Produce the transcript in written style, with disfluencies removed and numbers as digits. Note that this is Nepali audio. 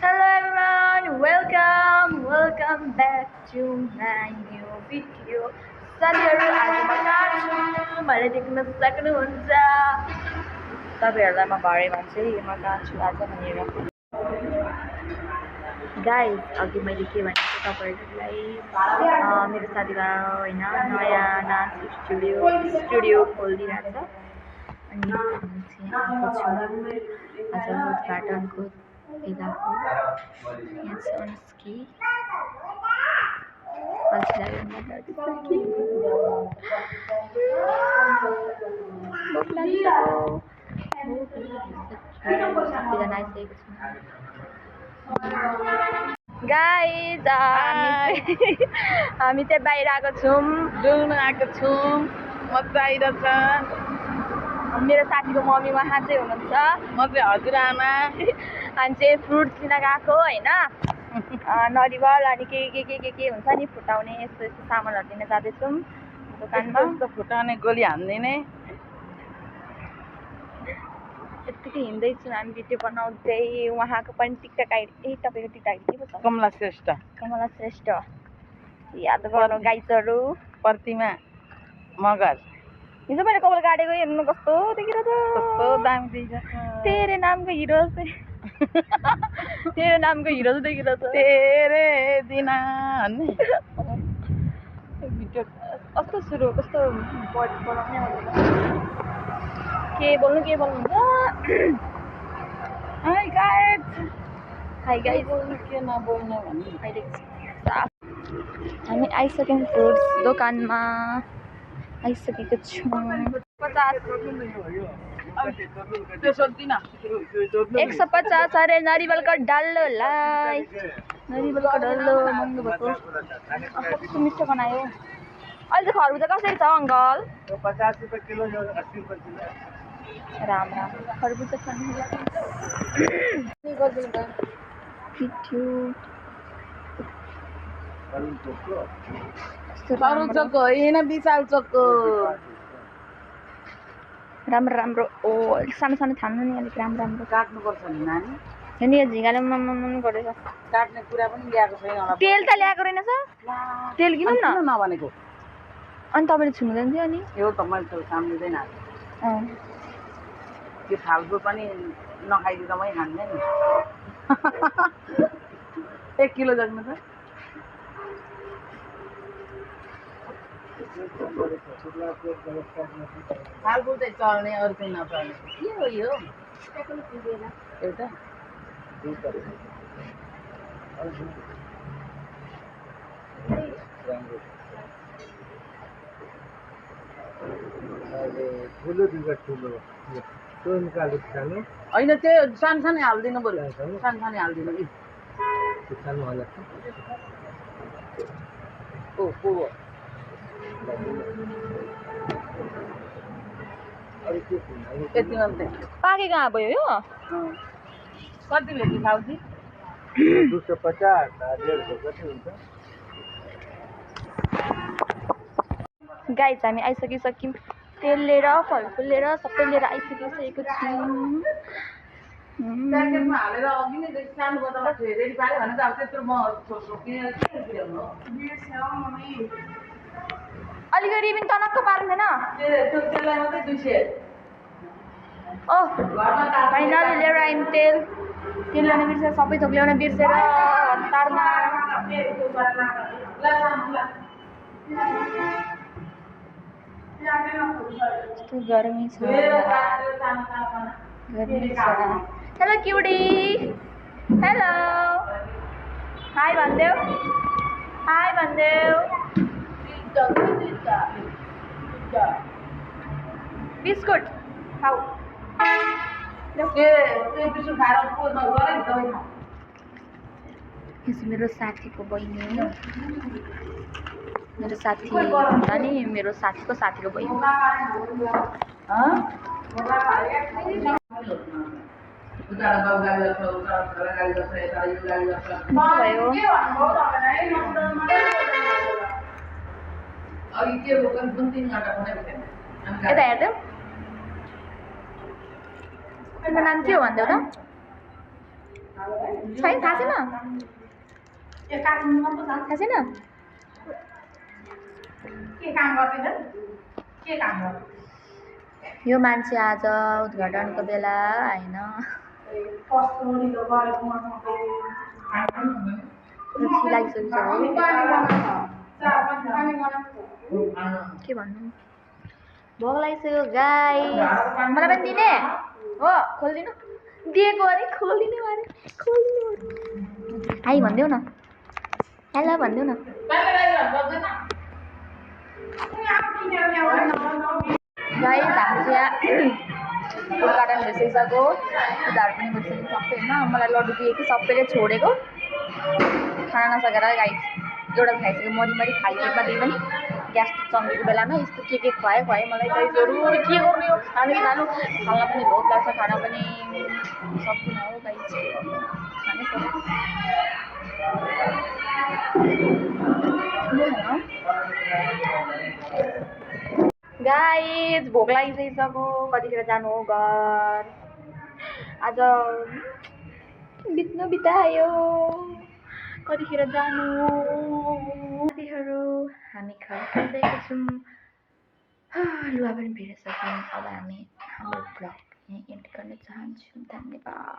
Hello everyone, welcome back to my new video. साथीहरु आज म कहाँ छु मैले देख्न सक्नुहुन्छ तपाईहरुलाई म भरे भन्छु म कहाँ छु आज भनेर गाइस अघि मैले के भनेको तपाईहरुलाई मेरो साथीभाइ हैन नयाँ डान्स स्टुडियो खोलिदिरहेछ अनि हामी चाहिँ आएको छौं आज उद्घाटनको बेलाको यहाँ छ अनुस्की गाइस हामी चाहिँ बाहिर आएको छौं डुल्न आएको छौं मजा आइरहेछ मेरो साथीको मम्मी वहाँ चाहिँ हुनुहुन्छ म चाहिँ हजुरआमा हामी चाहिँ फ्रुट्स किन गएको हैन नरिवल अनि के हुन्छ नि फुटाउने यस्तो सामानहरु लिन जाँदैछौं दोकानमा यस्तो फुटाउने गोली हान्दिने यतिकै हिँड्दैछौँ हामी भिडियो बनाउँदै उहाँको पनि टिकटक आइडी तपाईको टिकटक आइडी के पो छ कमला श्रेष्ठ याद गर्नु गाइसहरु प्रतिमा मगर हिजो मैले कपाल काटेको हेर्नु कस्तो देखिरहेछ कस्तो दामी देखिरहेछ तेरे नामको हिरो तेरे नामको हिरो देखिरहेछ तेरे दिना भन्ने भिडियो कस्तो सुरु कस्तो बनाउने के बोल्नुहुन्छ हाय गाइस बोल्नु के नबोल्नु भन्ने हामी आइसक्यौं फ्रुट्स दोकानमा आइसकेको छौं 150 अरे नरिवलको डल्लोलाई नरिवलको डल्लो महँगो भएको कस्तो मिठो बनायो अहिले चाहिँ खरबुजा कसरी छ अंकल 50 रुपए किलो 80 रुपए किलो राम खरबुजा खानु सरु चोक होइन विशाल चोक राम्रो ओ सानो थाम्नु नि अलिक राम्रो काट्नुपर्छ नि नानी हेर्नु यो झिँगाले मन गरेछ काट्ने कुरा पनि ल्याएको छैन होला तेल त ल्याएको रहेनछ तेल किन नभनेको अनि तपाईले छुनुहुँदैन थियो अनि यो त मैले त सम्झिँदैन त्यो फाल्टो पनि नखाइदिँदा मै खान्ने नि 1 किलो जग्नु त फाल्टो चाहिँ चल्ने अरू चाहिँ नचल्ने के हो यो एउटा होइन त्यो सानो हालिदिनु बरु सानो हालिदिनु यति मात्रै पाके कहाँ भयो यो कति भेटी खाउँथी 250 150 कति हुन्छ गाइस हामी आइसकिसक्यौं तेल लिएर फलफुल लिएर सबै लिएर आइसकिसकेको छौं प्याकेटमा हालेर अघि नै सानो बोतलमा रेडी पार्यो भने त अब त्यत्रो म अलिकति रिबिन टनक्क पार्दैन त्यो तेललाई मात्रै 200 ओह फाइनल लिएर आइम तेल ल्याउन बिर्सेर सबै थोक ल्याउन बिर्सेर हतारमा यस्तो गर्मी छ हेलो क्युडी हेलो हाई भन्देऊ बिस्कुट खाऊ मेरो साथीको बहिनी मेरो साथी भन्दा नि मेरो साथीको बहिनी यता हेर्दै तिम्रो नाम के हो भन्देऊ त छैन, थाहा छैन? थाहा छैन? यो मान्छे आज उद्घाटनको बेला आएन। रक्सी लागिसकेको के भन्नु, भोक लागिसक्यो गाइस। मलाई पनि दिने हो, खोलिदिनु। दिएको अरे खोलिदिनु अरे, खोलिदिनु। हाई भनिदेऊ न, हेलो भनिदेऊ न। गाइस हाम्रो यहाँ उद्घाटन भइसकिसक्यो, उनीहरू पनि भइसक्यो सबै होइन। मलाई लड्डु दियो कि सबैले छोडेको खाना नसकेर गाइस एउटा खाइसक्यो, मरिमरि खाली पेटमा दिए पनि ग्यास चम्केको बेलामा यस्तो के खुवायो मलाई गाइसहरू। के गर्नु यो, खानु खाना पनि लोभ लाग्छ, खाना पनि सक्दिनँ हो गाइस, खानै पर्यो। गाइस भोक लागिसक्यो, कतिखेर जानु हो घर। आज बित्नु बितायो, कतिखेर जानु हो। साथीहरू हामी घर आइसकेको छौँ, लुगा पनि भिडिसक्यौँ। अब हामी हाम्रो ब्लग यहीँ एन्ड गर्न चाहन्छौँ। धन्यवाद।